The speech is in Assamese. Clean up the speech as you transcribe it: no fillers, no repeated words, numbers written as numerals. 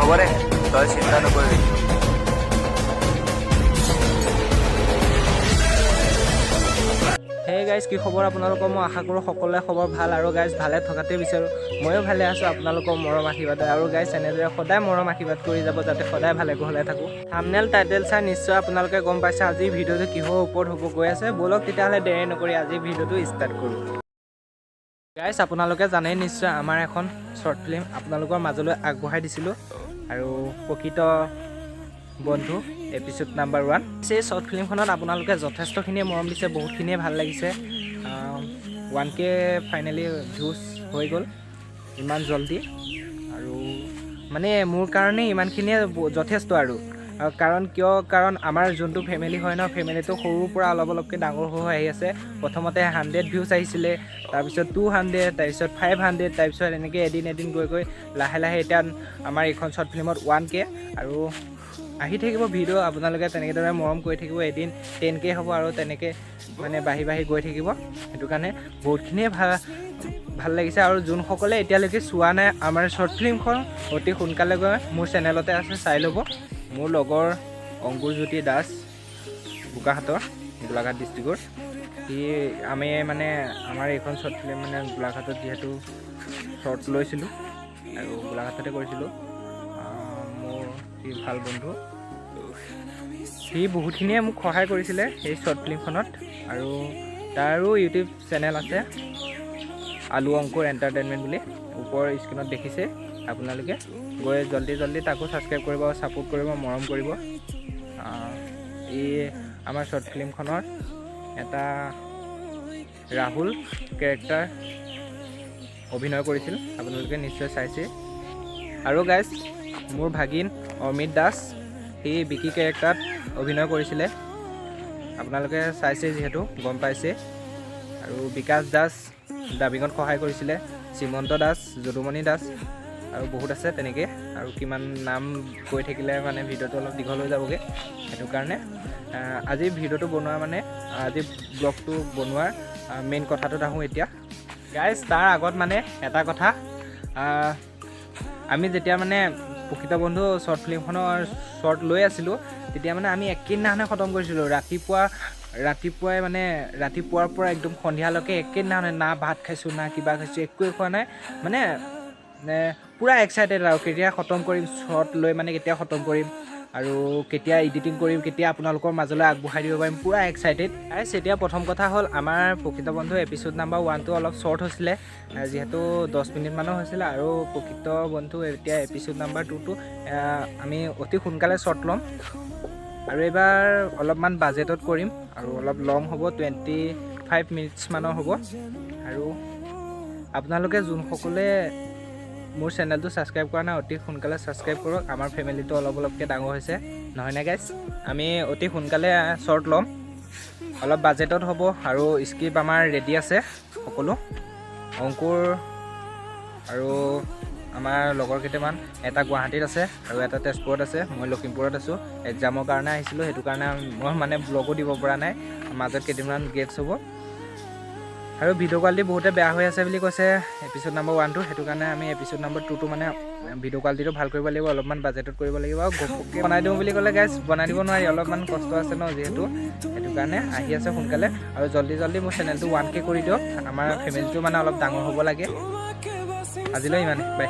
হ'ব দে, তই চিন্তা নকৰিবি। হে গাইজ, কি খবৰ আপোনালোকৰ? মই আশা কৰোঁ সকলোৰে খবৰ ভাল আৰু গাইজ, ভালে থকাটোৱে বিচাৰোঁ। ময়ো ভালে আছোঁ আপোনালোকৰ মৰম আশীৰ্বাদ। আৰু গাইজ, এনেদৰে সদায় মৰম আশীৰ্বাদ কৰি যাব, যাতে সদায় ভালে কুশলে থাকোঁ। থামনেল, টাইটেল চাই নিশ্চয় আপোনালোকে গম পাইছে আজিৰ ভিডিঅ'টো কিহৰ ওপৰত হ'ব গৈ আছে। ব'লক তেতিয়াহ'লে, দেৰি নকৰি আজিৰ ভিডিঅ'টো ষ্টাৰ্ট কৰোঁ। গাইজ, আপোনালোকে জানেই নিশ্চয়, আমাৰ এখন শ্বৰ্ট ফিল্ম আপোনালোকৰ মাজলৈ আগবঢ়াই দিছিলোঁ আৰু প্ৰকৃত বন্ধু এপিছ'ড নাম্বাৰ 1। এই শ্বৰ্ট ফিল্মখনত আপোনালোকে যথেষ্টখিনিয়ে মৰম দিছে, বহুতখিনিয়ে ভাল লাগিছে। 1K finally views হৈ গ'ল ইমান জল্দি আৰু মানে মোৰ কাৰণে ইমানখিনিয়ে যথেষ্ট আৰু আৰু কাৰণ কিয়? কাৰণ আমাৰ যোনটো ফেমিলি হয় ন, ফেমিলিটো সৰুৰ পৰা অলপ অলপকৈ ডাঙৰ হৈ হৈ আহি আছে। প্ৰথমতে 100 ভিউজ আহিছিলে, তাৰপিছত 200, তাৰপিছত 500, তাৰপিছত এনেকৈ এদিন এদিন গৈ গৈ লাহে লাহে এতিয়া আমাৰ এইখন শ্বৰ্ট ফিল্মত 1K। আৰু আহি থাকিব ভিডিঅ', আপোনালোকে তেনেদৰে মৰম কৰি থাকিব, এদিন 10K হ'ব আৰু তেনেকৈ মানে বাঢ়ি বাঢ়ি গৈ থাকিব। সেইটো কাৰণে বহুতখিনিয়ে ভাল ভাল লাগিছে। আৰু যোনসকলে এতিয়ালৈকে চোৱা নাই আমাৰ শ্বৰ্ট ফিল্মখন, অতি সোনকালে গৈ মোৰ চেনেলতে আছে, চাই ল'ব। মোৰ লগৰ অংকুৰজ্যোতি দাস, বোকাখাটৰ, গোলাঘাট ডিষ্ট্ৰিক্টৰ। সি আমি মানে আমাৰ এইখন শ্বৰ্ট ফিল্ম মানে গোলাঘাটত যিহেতু শ্বৰ্ট লৈছিলোঁ আৰু গোলাঘাটতে কৰিছিলোঁ। মোৰ সি ভাল বন্ধু, সি বহুতখিনিয়ে মোক সহায় কৰিছিলে সেই শ্বৰ্ট ফিল্মখনত। আৰু তাৰো ইউটিউব চেনেল আছে, আলু অংকুৰ এণ্টাৰটেইনমেণ্ট বুলি, ওপৰৰ স্ক্ৰীণত দেখিছে আপোনালোকে। গৈ জল্দি জল্দি তাকো ছাবস্ক্ৰাইব কৰিব, ছাপোৰ্ট কৰিব, মৰম কৰিব। ই আমাৰ শ্বৰ্ট ফিল্মখনৰ এটা ৰাহুল কেৰেক্টাৰ অভিনয় কৰিছিল, আপোনালোকে নিশ্চয় চাইছে। আৰু গাইজ, মোৰ ভাগিন অমিত দাস, সি বিকি কেৰেক্টাৰত অভিনয় কৰিছিলে, আপোনালোকে চাইছে যিহেতু গম পাইছে। আৰু বিকাশ দাস ডাবিঙত সহায় কৰিছিলে, শ্ৰীমন্ত দাস, যদুমণি দাস আৰু বহুত আছে তেনেকৈ। আৰু কিমান নাম কৈ থাকিলে মানে ভিডিঅ'টো অলপ দীঘল হৈ যাবগৈ। সেইটো কাৰণে আজি ভিডিঅ'টো বনোৱা, মানে আজি ব্লগটো বনোৱাৰ মেইন কথাটোত আহোঁ এতিয়া গাইজ। তাৰ আগত মানে এটা কথা, আমি যেতিয়া মানে প্ৰকৃত বন্ধু শ্বৰ্ট ফিল্মখনৰ শ্বৰ্ট লৈ আছিলোঁ, তেতিয়া মানে আমি একেদিনাখনে খতম কৰিছিলোঁ। ৰাতিপুৱা ৰাতিপুৱাই, মানে ৰাতিপুৱাৰ পৰা একদম সন্ধিয়ালৈকে একেদিনাখনে না ভাত খাইছোঁ, না কিবা খাইছোঁ, একোৱে খোৱা নাই। মানে পূৰা এক্সাইটেড আৰু কেতিয়া খতম কৰিম শ্বৰ্ট লৈ, মানে কেতিয়া খতম কৰিম আৰু কেতিয়া এডিটিং কৰিম, কেতিয়া আপোনালোকৰ মাজলৈ আগবঢ়াই দিব পাৰিম, পূৰা এক্সাইটেড। গাইছ, এতিয়া প্ৰথম কথা হ'ল, আমাৰ প্ৰকৃত বন্ধু এপিছ'ড নাম্বাৰ 1টো অলপ শ্বৰ্ট হৈছিলে, যিহেতু 10 মিনিটমানৰ হৈছিলে। আৰু প্ৰকৃত বন্ধু এতিয়া এপিছ'ড নাম্বাৰ 2টো আমি অতি সোনকালে শ্বৰ্ট ল'ম আৰু এইবাৰ অলপমান বাজেটত কৰিম আৰু অলপ লং হ'ব, 25 মিনিটছমানৰ হ'ব। আৰু আপোনালোকে যোনসকলে মোৰ চেনেলটো ছাবস্ক্ৰাইব কৰা নাই, অতি সোনকালে ছাবস্ক্ৰাইব কৰক। আমাৰ ফেমিলিটো অলপ অলপকৈ ডাঙৰ হৈছে, নহয়নে গাইছ? আমি অতি সোনকালে শ্বৰ্ট ল'ম, অলপ বাজেটত হ'ব আৰু স্ক্ৰিপ্ট আমাৰ ৰেডি আছে সকলো। অংকুৰ আৰু আমাৰ লগৰ কেইটামান, এটা গুৱাহাটীত আছে আৰু এটা তেজপুৰত আছে, মই লখিমপুৰত আছোঁ। এক্সামৰ কাৰণে আহিছিলোঁ, সেইটো কাৰণে মই মানে ব্লগো দিব পৰা নাই, মাজত কেইদিনমান গেপছ হ'ব। আৰু ভিডিঅ' কোৱালিটি বহুতে বেয়া হৈ আছে বুলি কৈছে এপিছ'ড নম্বৰ 1টো। সেইটো কাৰণে আমি এপিছ'ড নম্বৰ 2টো মানে ভিডিঅ' কোৱালিটিটো ভাল কৰিব লাগিব, অলপমান বাজেটত কৰিব লাগিব। আৰু ঘপককৈ বনাই দিওঁ বুলি ক'লে গাইজ, বনাই দিব নোৱাৰি, অলপমান কষ্ট আছে ন যিহেতু। সেইটো কাৰণে আহি আছে সোনকালে। আৰু জল্দি জল্দি মোৰ চেনেলটো 1K কৰি দিয়ক, আমাৰ ফেমিলিটো মানে অলপ ডাঙৰ হ'ব লাগে। আজিলৈ ইমানে, বাই।